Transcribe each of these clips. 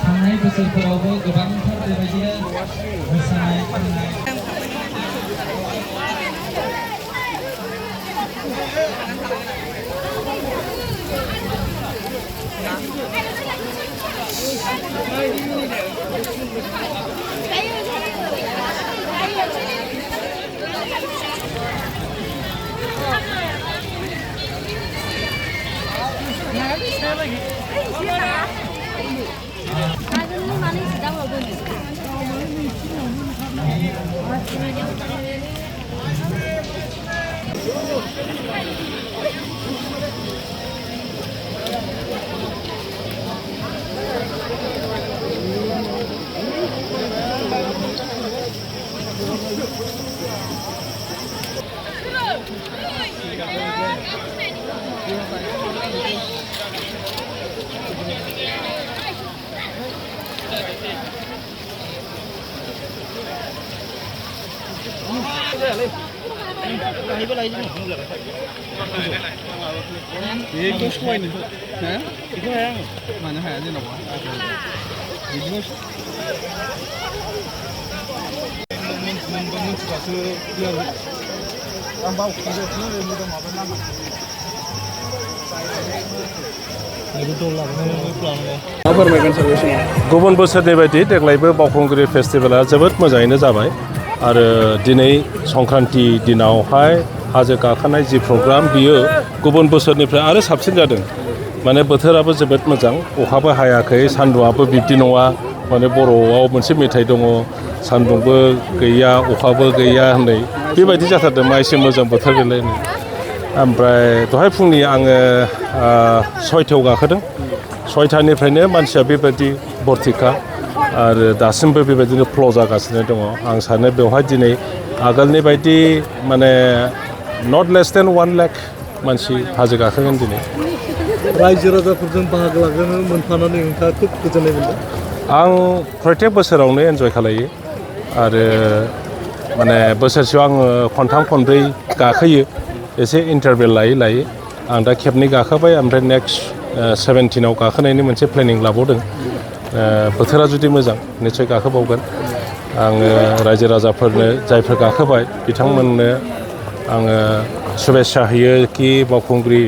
थांनाय बोसोरफोरावबो गोबांथार बेबायदिनो मोसानाय फाननाय बेखौ सहायनो हो बेखौ हाया आङो मानो हाया जेन'बा बिदिनो मिथिबासो आं बावखुंगासिनो मोजां माबा नामा गुबुन बोसोरनि बायदि देग्लायबो बावखुंग्रि फेस्टिभेला जोबोद मोजाङैनो जाबाय आरो दिनै संक्रान्ति दिनावहाय हाजो गाखोनाय जि प्रग्राम बियो गुबुन बोसोरनिफ्राय आरो साबसिन जादों माने बोथोराबो जोबोद मोजां अखाबो हायाखै सान्दुंआबो बिब्दि नङा माने बर'आव मोनसे मेथाइ दङ सान्दुंबो गैया अखाबो गैया होननाय बेबायदि जाथारदों मा एसे मोजां बोथोर गैलायनो ओमफ्राय दहाय फुंनि आङो 6थायाव गाखोदों 6थानिफ्रायनो मानसिया बेबायदि भर्तिखा आरो दासिमबो बेबायदिनो फ्ल' जागासिनो दङ आं सानो बेवहाय दिनै आगोलनि बायदि माने नट लेस देन 1 लाख मानसि हाजो गाखोगोन दिनै रायजो राजाफोरजों बाहागो लागोन मोनफानानै नोंथाङा खोब गोजोननाय मोनदों आं प्रत्येक बोसोरावनो एन्जय खालायो आरो माने बोसोरसेयाव आङो खनथाम खनब्रै गाखोयो एसे इन्टारभेल लायै आं दा खेबनै गाखोबाय ओमफ्राय नेक्स्ट 17आव गाखोनायनि मोनसे प्लेनिं लाबावदों बोथोरा जुदि मोजां निस्सय गाखोबावगोन आङो रायजो राजाफोरनो जायफोर गाखोबाय बिथांमोननो आङो शुभेच्छा होयो कि बावखुंग्रि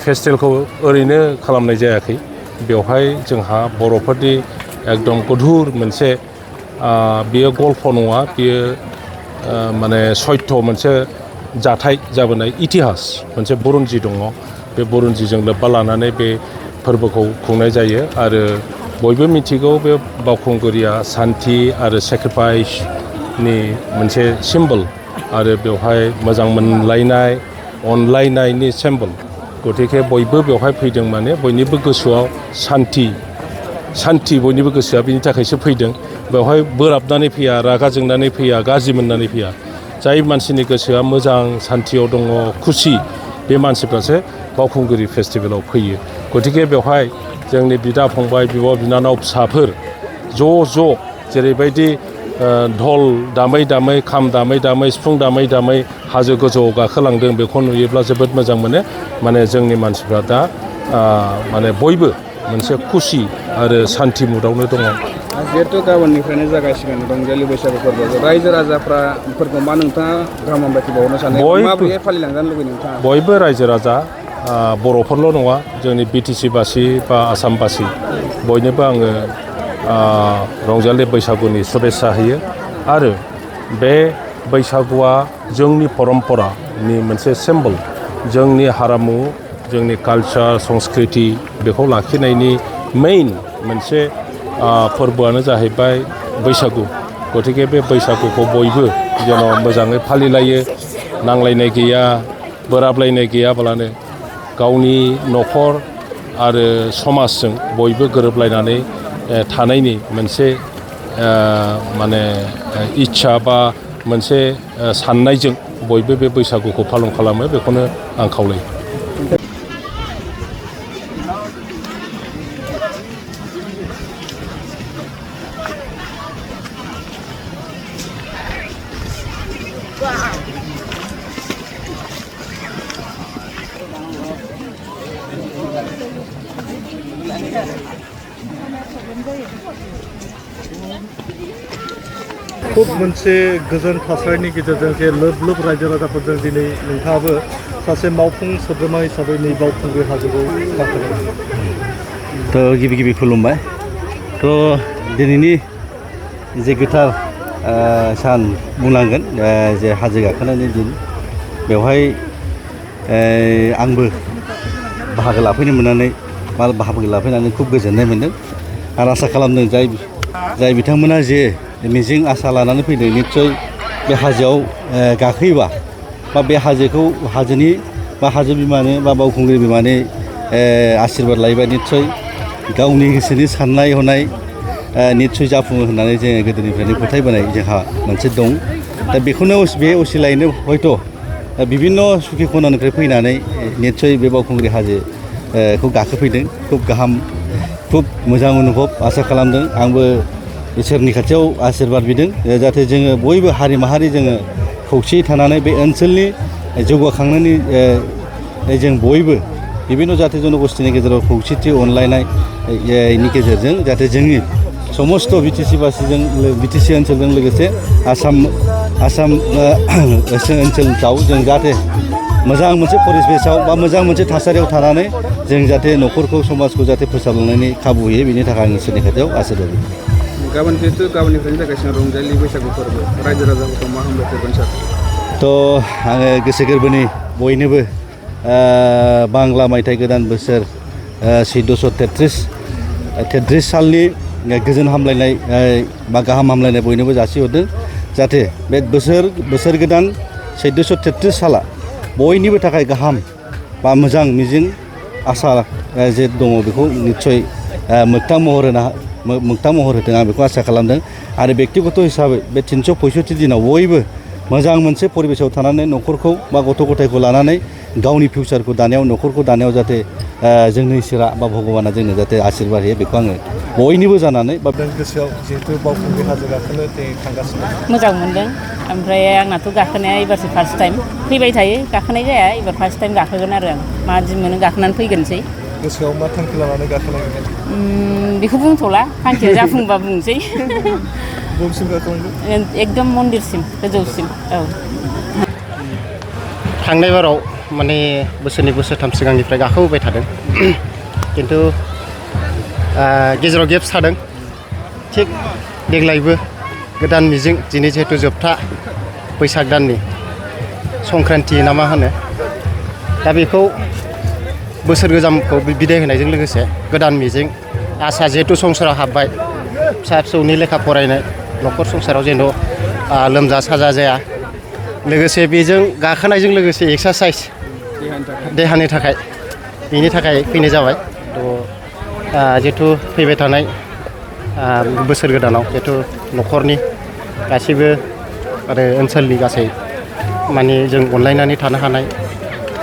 फेस्टिभेलखौ ओरैनो खालामनाय जायाखै बेवहाय जोंहा बर'फोरनि एकदम गधुर मोनसे बियो गल्प नङा बियो माने सत्य मोनसे जाथाय जाबोनाय इतिहास मोनसे बुरन्जि दङ बे बुरन्जिजों लोब्बा लानानै बे फोरबोखौ खुंनाय जायो आरो बयबो मिथिगौ बे बावखुंग्रिया सान्थि आरो सेक्रिफाइसनि मोनसे सिम्बल आरो बेवहाय मोजां मोनलायनाय अनलायनायनि सिम्बल गतिके बयबो बेवहाय फैदों माने बयनिबो गोसोआव सान्थि बयनिबो गोसोआ बिनि थाखायसो फैदों बेवहाय बोराबनानै फैया रागा जोंनानै फैया गाज्रि मोननानै फैया जाय मानसिनि गोसोआ मोजां सान्थियाव दङ खुसि बे मानसिफ्रासो बावखुंग्रि फेस्टिभेलाव फैयो गतिके बेवहाय जोंनि बिदा फंबाय बिब' बिनानाव फिसाफोर ज' जेरैबायदि धल दामै खाम दामै सिफुं दामै हाजो गोजौआव गाखोलांदों बेखौ नुयोब्ला जोबोद मोजां मोनो माने जोंनि मानसिफ्रा दा माने बयबो मोनसे खुसि आरो सान्थि मुदावनो दङ जिहेतु गाबोननिफ्रायनो जागायसिगोन रंजालि बैसागु फोरबो रायजो राजाफोरखौ मा नोंथाङा गाहाम हामलायथि बावनो सानो माबोरैहाय फालिलांजानो लुबैयो नोंथाङा बयबो रायजो राजा बर'फोरल' नङा जोंनि बिटिसि बासि बा आसामबासि बयनोबो आङो रंजालि बैसागुनि शुभेच्छा होयो आरो बे बैसागुआ जोंनि परम्परानि मोनसे सिम्बल जोंनि हारिमु जोंनि कालचार संस्कृति बेखौ लाखिनायनि मेइन मोनसे फोरबोआनो जाहैबाय बैसागु गतिके बे बैसागुखौ बयबो जेन' मोजाङै फालिलायो नांलायनाय गैया बोराबलायनाय गैयाब्लानो गावनि न'खर आरो समाजजों बयबो गोरोबलायनानै थानायनि मोनसे माने इच्छा बा मोनसे साननायजों बयबो बे बैसागुखौ पालन खालामो बेखौनो आं खावलायो खुब मोनसे गोजोन थासारिनि गेजेरजों जे लोब लोब रायजो राजाफोरजों दिनै नोंथाङाबो सासे मावफुं सोद्रोमा हिसाबै नै बावखुंग्रि हाजोखौ गाखोदों। थ' गिबि गिबि खुलुमबाय। थ' दिनैनि जे गोथार सान बुंनांगोन जे हाजो गाखोनायनि दिन बेवहाय आंबो बाहागो लाफैनो मोननानै बाहागो लाफैनानै खुब गोजोननाय मोन्दों आरो आसा खालामदों जाय बिथांमोना जे मिजिं आसा लानानै फैदों निस्सय बे हाजोआव गाखोयोबा बा बे हाजोनि बा हाजो बिमानि बा बावखुंग्रि बिमानि आशीर्बाद लायोबा निस्सय गावनि गोसोनि साननाय हनाय निस्सय जाफुङो होननानै जोङो गोदोनिफ्रायनो फोथायबोनाय जोंहा मोनसे दं। दा बेखौनो बे असिलायैनो हयथ' बिभिन्न सुखि खनानिफ्राय फैनानै निस्सय बे बावखुंग्रि हाजोखौ गाखोफैदों। खुब गाहाम खुब मोजां अनुभब आसा खालामदों। आंबो इसोरनि खाथियाव आशीर्बाद बिदों जाहाथे जोङो बयबो हारि माहारि जोङो खौसेयै थानानै बे ओनसोलनि जौगाखांनायनि जों बयबो बिभिन्न जाथि जनगोष्ठीनि गेजेराव खौसेथि अनलायनायनि गेजेरजों जाहाथे जोंनि समस्त बिटिसि बासिजों बिटिसि ओनसोलजों लोगोसे आसाम ओनसोलाव जों जाहाथे मोजां मोनसे परिबेसाव बा मोजां मोनसे थासारियाव थानानै जों जाहाथे न'खरखौ समाजखौ जाहाथे फोसाबलांनायनि खाबु होयो बेनि थाखाय आं इसोरनि खाथियाव आशीर्बाद बिदों। गाबोन जिहेतु गाबोननिफ्रायनो जागासिनो रंजालि बैसागु फोरबो रायजो राजाफोरखौ मा हामलायथिगोन सार? थ' आङो गोसो गोरबोनि बयनोबो बांला मायथाइ गोदान बोसोर 1433 सालनि गोजोन हामलायनाय बा गाहाम हामलायनाय बयनोबो जासिहरदों जाहाथे बे बोसोर गोदान 1433 साला बयनिबो थाखाय गाहाम बा मोजां मिजिं आसा जे दङ बेखौ निस्सय मोगथां महर होदों आं बेखौ आसा खालामदों। आरो बेक्तिगत हिसाबै बे 365 दिनाव बयबो मोजां मोनसे परिबेसाव थानानै न'खरखौ बा गथ' गथायखौ लानानै गावनि फिउचारखौ दानायाव न'खरखौ दानायाव जाहाथे जोंनि इसोरा बा भगबाना जोंनो जाहाथे आशीर्बाद होयो बेखौ आङो बयनिबो जानानै बा गोसोआव जिहेतु बावखुंग्रि हाजो गाखोनो थांगासिनो मोजां मोनदों। ओमफ्राय आंनाथ' गाखोनाया एबारसो फार्स्ट टाइम फैबाय थायो गाखोनाय जाया एबार फार्स्ट टाइम गाखोगोन आरो आं मादि मोनो गाखोनानै फैगोनसै। गोसोआव मा थांखि लानानै गाखोनाय बेखौ बुंथ'ला थांखिया जाफुंबा बुंसै। बबेसिम गाखोलांदों? एकदम मन्दिरसिम गोजौसिम। औ थांनाय बाराव माने बोसोरथाम सिगांनिफ्राय गाखोबोबाय थादों खिन्थु गेजेराव गेप्स थादों। थिग देग्लायबो गोदान मिजिं दिनै जिहेतु जोबथा बैसाग दाननि संक्रान्ति ना मा होनो दा बेखौ बोसोर गोजामखौ बिदाय होनायजों लोगोसे गोदान मिजिं आसा जिहेतु संसाराव हाबबाय फिसा फिसौनि लेखा फरायनाय न'खर संसाराव जेन' लोमजा साजा जाया लोगोसे बेजों गाखोनायजों लोगोसे एक्सारसाइज देहानि थाखाय बेनि थाखाय फैनाय जाबाय। थ' जिहेतु फैबाय थानाय बोसोर गोदानाव जिहेतु न'खरनि गासैबो आरो ओनसोलनि गासै माने जों अनलायनानै थानो हानाय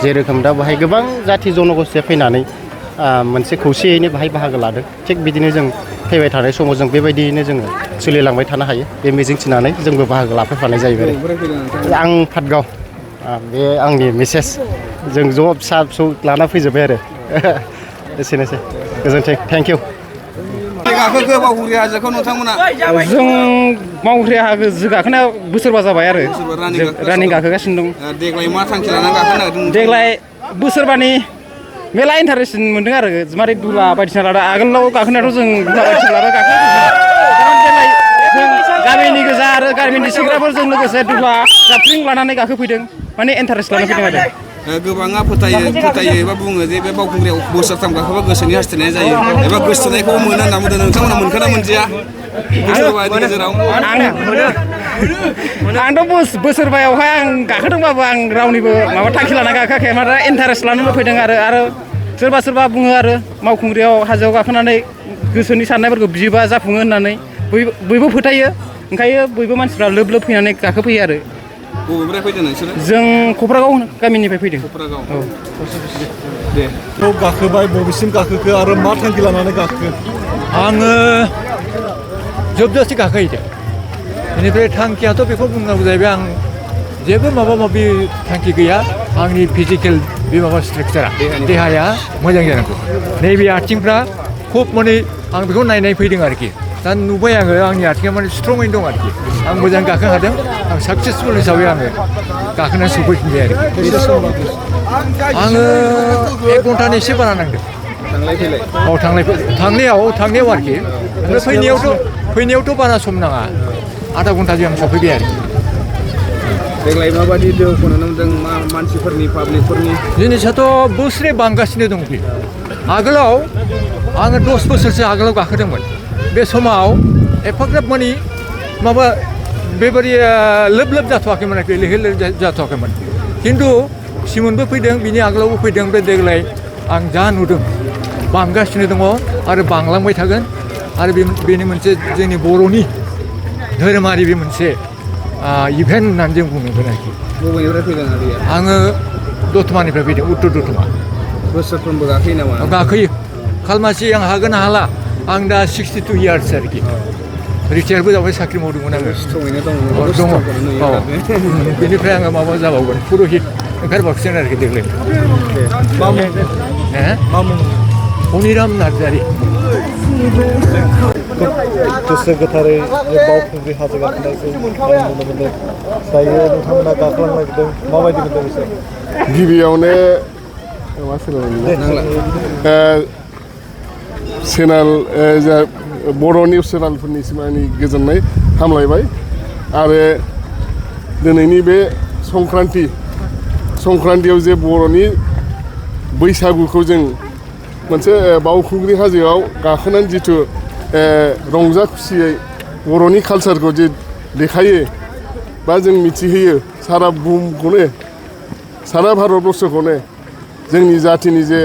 जेरोखोम दा बेहाय गोबां जाथि जनगोष्ठीया फैनानै मोनसे खौसेयैनो बाहाय बाहागो लादों थिग बिदिनो जों फैबाय थानाय समाव जों बेबायदियैनो जोङो सोलिलांबाय थानो हायो बे मिजिं थिनानै जोंबो बाहागो लाफैफानाय जाहैबाय। आं पाटगाव बे आंनि मिसेस जों ज' फिसा फिसौ लाना फैजोब्बाय आरो एसेनोसै गोजोन्थों थेंक इउ। गाखोखो बावखुंग्रि हाजोखौ नोंथांमोना? जों बावखुंग्रि हाजो गाखोनाया बोसोरबा जाबाय आरो रानिं गाखोगासिनो दं। देग्लाय मा थांखि लानानै गाखोनो नागिरदों? देग्लाय बोसोरबानि मेला इन्टारेस्ट मोन्दों आरो मारै दुला बायदिसिना लादों। आगोलाव गाखोनायाथ' जों दुला बायदिसिना लादों देग्लाय जों गामिनि गोजा आरो गामिनि सेंग्राफोरजों लोगोसे दुला जाबख्रिं लानानै गाखोफैदों माने इन्टारेस्ट लाना फैदों आरो। गोबाङा फोथायो एबा बुङो जे बे बावखुंग्रियाव बोसोरथाम गाखोबा गोसोनि हास्थायनाय जायो एबा गोसोथोनायखौ मोनो होनना बुंदों। नोंथांमोना मोनखोना मोनदिया? आंथ' बोसोरबायावहाय आं गाखोदोंबाबो आं रावनिबो माबा थांखि लाना गाखोआखै माने इन्टारेस्ट लानानै फैदों आरो सोरबा बुङो आरो मावखुंग्रियाव हाजोआव गाखोनानै गोसोनि साननायफोरखौ बियोबा जाफुङो होननानै बयबो फोथायो ओंखायनो बयबो मानसिफ्रा लोब लोब फैनानै गाखोफैयो आरो। बबेनिफ्राय फैदों नोंसोरो? जों क'क्राझार गामिनिफ्राय फैदों। क'क्राझार औ दे गाखोबाय बबेसिम गाखोखो आरो मा थांखि लानानै गाखोखो? आङो जोबजासे गाखोहैदों बेनिफ्राय थांखियाथ' बेखौ बुंनांगौ जाहैबाय आं जेबो माबा माबि थांखि गैया। आंनि फिजिकेल बे माबा स्ट्राक्चारा देहाया मोजां जानांगौ। नैबे आथिंफ्रा खुब माने आं बेखौ नायनाय फैदों आरोखि दा नुबाय आङो आंनि आथिङा माने स्ट्रङैनो दं आरोखि आं मोजां गाखोनो हादों आं साक्सेसफुल हिसाबै आङो गाखोनानै सफैफिनबाय आरोखि आङो 1 घन्टानि एसे बारा नांदों थांनायाव आरोखि फैनायावथ' बारा सम नाङा आधा घन्टाजों आं सफैबाय आरोखि देग्लाय माबायदि दोहौखौ नुनो मोनदों मानसिफोरनि पाब्लिकफोरनि जिनिसाथ' बोसोरै बांगासिनो दं बे आगोलाव आङो 10 बोसोरसो आगोलाव गाखोदोंमोन बे समाव एफाग्राब मानि माबा बेबायदि लोब जाथ'वाखैमोन आरोखि लैहोर जाथ'वाखैमोन खिन्थु सिमोनबो फैदों बिनि आगोलावबो फैदों बे देग्लाय आं जा नुदों बांगासिनो दङ आरो बांलांबाय थागोन आरो बेनि मोनसे जोंनि बर'नि धोरोमारि बे मोनसे इभेन्ट होननानै जों बुंनांगोन आरोखि बबेनिफ्राय फैदों आदैया आङो दतमानिफ्राय फैदों उत्तर दतमा बोसोरफ्रोमबो गाखोयो नामा गाखोयो खालमासि आं हागोन ना हाला आं दा 62 इयार्स आरोखि रिटायारबो जाबाय साख्रि मावदोंमोन आङो स्ट्रङैनो दङ बेनिफ्राय आङो माबा जाबावगोन पुर'हित ओंखारबावसिगोन आरोखि देग्लाय हनिराम नार्जारि गोसो गोथारै बावखुंग्रि हाजो गाखोनायखौ नुनो मोनदों दायो नोंथांमोना गाखोलांनो नागिरदों माबायदि मोनदों बिसोर गिबियावनो मा चेनेल बर' निउस चेनेलफोरनिसिम आंनि गोजोननाय हामलायबाय आरो दिनैनि बे संक्रान्तियाव जे बर'नि बैसागुखौ जों मोनसे बावखुंग्रि हाजोआव गाखोनानै जिथु रंजा खुसियै बर'नि कालसारखौ जे देखायो बा जों मिथिहोयो सारा बुहुमखौनो सारा भारतबर्षखौनो जोंनि जाथिनि जे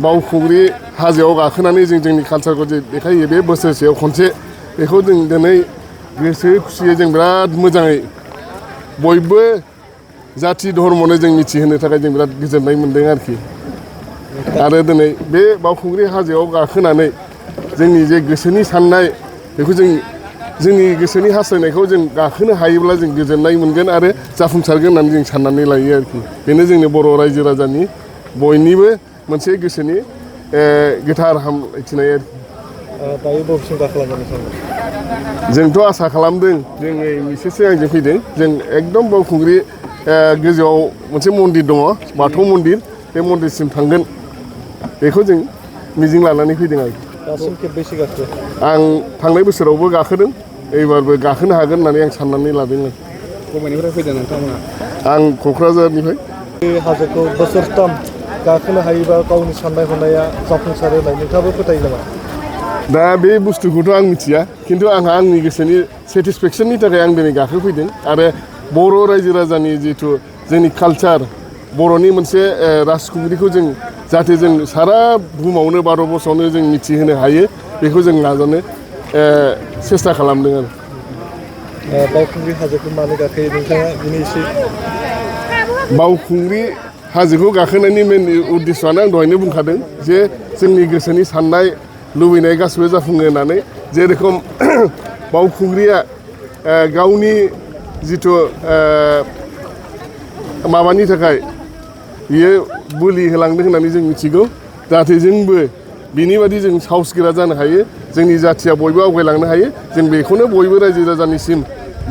बावखुंग्रि हाजोआव गाखोनानै जों जोंनि कालसारखौ जे देखायो बे बोसोरसेयाव खनसे बेखौ जों दिनै गोसो खुसियै जों बिराद मोजाङै बयबो जाथि धर्मनो जों मिथिहोनो थाखाय जों बिराद गोजोननाय मोनदों आरोखि आरो दिनै बे बावखुंग्रि हाजोआव गाखोनानै जोंनि जे गोसोनि साननाय बेखौ जोंनि गोसोनि हास्थायनायखौ जों गाखोनो हायोब्ला जों गोजोननाय मोनगोन आरो जाफुंसारगोन होननानै जों साननानै लायो आरोखि बेनो जोंनि बर' रायजो राजानि बयनिबो मोनसे गोसोनि गोथार हामलायथिनाय आरोखि दायो बबेसिम गाखोलांगोन जोंथ' आसा खालामदों जों एसेसो आंजों फैदों जों एकदम बावखुंग्रि गोजौआव मोनसे मन्दिर दङ बाथौ मन्दिर बे मन्दिरसिम थांगोन बेखौ जों मिजिं लानानै फैदों आरोखि दासिम खेबबैसे गाखो आं थांनाय बोसोरावबो गाखोदों एबारबो गाखोनो हागोन होननानै आं साननानै लादों बबेनिफ्राय फैदों नोंथांमोना आं क'क्राझारनिफ्राय बे हाजोखौ बोसोरथाम गाखोनो हायोबा गावनि साननाय हनाया जाफुंसारो होननाय नोंथाङाबो फोथायो नामा दा बे बुस्थुखौथ' आं मिथिया खिन्थु आंहा आंनि गोसोनि सेटिसफेक्सननि थाखाय आं दिनै गाखोफैदों आरो बर' रायजो राजानि जिथु जोंनि कालचार बर'नि मोनसे राजखुंग्रिखौ जों जाहाथे जों सारा बुहुमावनो भारतबर्षआवनो जों मिथिहोनो हायो बेखौ जों नाजानो सेस्था खालामदों आरो बावखुंग्रि हाजोखौ मानो गाखोयो नोंथाङा बिनि एसे बावखुंग्रि हाजोखौ गाखोनायनि मेन उद्देশ্যआनो आं दहायनो बुंखादों जे जोंनि गोसोनि साननाय लुबैनाय गासिबो जाफुङो होननानै जेरेखम बावखुंग्रिया गावनि जिथु माबानि थाखाय बियो बोलि होलांदों होननानै जों मिथिगौ जाहाथे जोंबो बिनि बादि जों साहसगोरा जानो हायो जोंनि जाथिया बयबो आवगायलांनो हायो जों बेखौनो बयबो रायजो राजानिसिम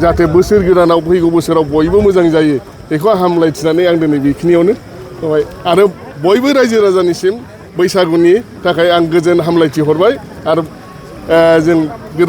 जाहाथे बोसोर गोदानाव फैगौ बोसोराव बयबो मोजां जायो बेखौ हामलायथिनानै आं दिनै बेखिनियावनो होबाय आरो बयबो रायजो राजानिसिम बैसागुनि थाखाय आं गोजोन हामलायथि हरबाय आरो जों गोदान